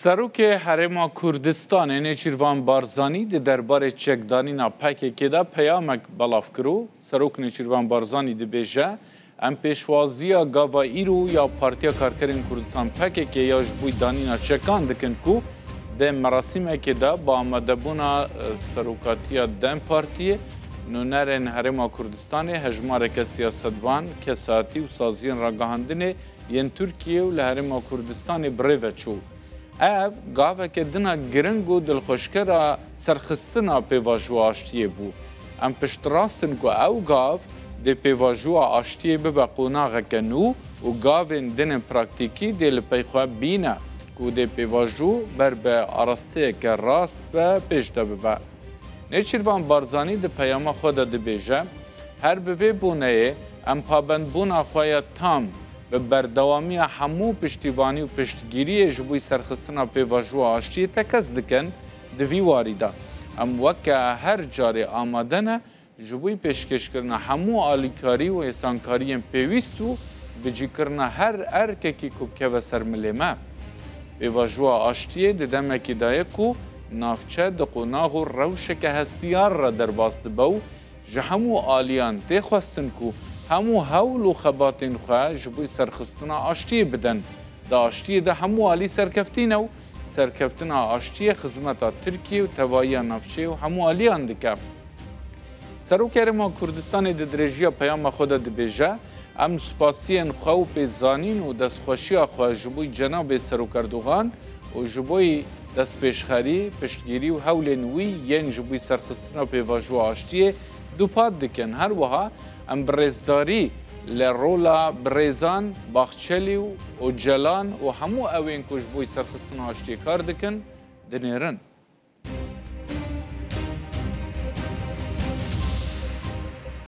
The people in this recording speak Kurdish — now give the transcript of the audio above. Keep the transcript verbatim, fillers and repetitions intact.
Serokê Herêma Kurdistanê Nêçîrvan Barzanî di derbarê çekdanîna P K K de peyamek belav kir û Serok Nêçîrvan Barzanî dibêje, em pêşwaziya gava îro ya Partiya Karkerên Kurdistan P K K ya ji bo danîna çekan dikin ku di merasîmekê de bi amadebûna, e, serokatiya DEM Partiyê, nûnerên Herêma Kurdistanê, hejmareke siyasetvan, kesatî û saziyên ragihandinê yên Tirkiyê û li Herêma Kurdistanê bi rê ve çû. Ev gaveke din a giring û dilxweşkera serxistina pêvajoya aştiyê bû. Em piştrast in ku ew gav dê pêvajoya aştiyê bibe qonaxeke nû û gavên din ên praktîkî dê li pey xwe bîne ku dê pêvajo ber bi arasteyeke rast ve pêş de bibe. Nêçîrvan Barzanî di peyama xwe de dibêje, Her bi vê boneyê em pabendbûna xwe ya tam bi berdewamiya hemû piştîvanî û piştgiriyê ji bo serxistina pêvajoya aştiyê tekez dikin. Di vî warî de em weke her carê amade ne ji bo pêşkêşkirina hemû alîkarî û êsankariyên pêwîst û bicîkirina her erkekî ku bikeve ser milê me. Pêvajoya aştiyê di demekî de ye ku navçe di qonax û rewşeke hestiyar re derbas dibe û ji hemû aliyan tê xwestin ku hemû hewl û xebatên xwe ji bo serxistina aştiyê bidin. Di aştiyê de hemû alî serkeftî ne û serkeftina aştiyê xizmeta Tirkiyê û tevahiya navçeyê û hemû aliyan dike. Serokê Herêma Kurdistanê di dirêjiya peyama xwe de dibêje, Em spasiyên xwe û pêzanîn û destxweşiya xwe ji bo cenabê Serok Erdogan û ji bo destpêşxerî, piştgirî û hewlên wî yên ji bo serxistina pêvajoya aştiyê dûpat dikin. Her wiha em bi rêzdarî li rola birêzan Baxçelî û Ocalan û hemû ewên ku ji bo serxistina aştiyê kar dikin, dinêrin.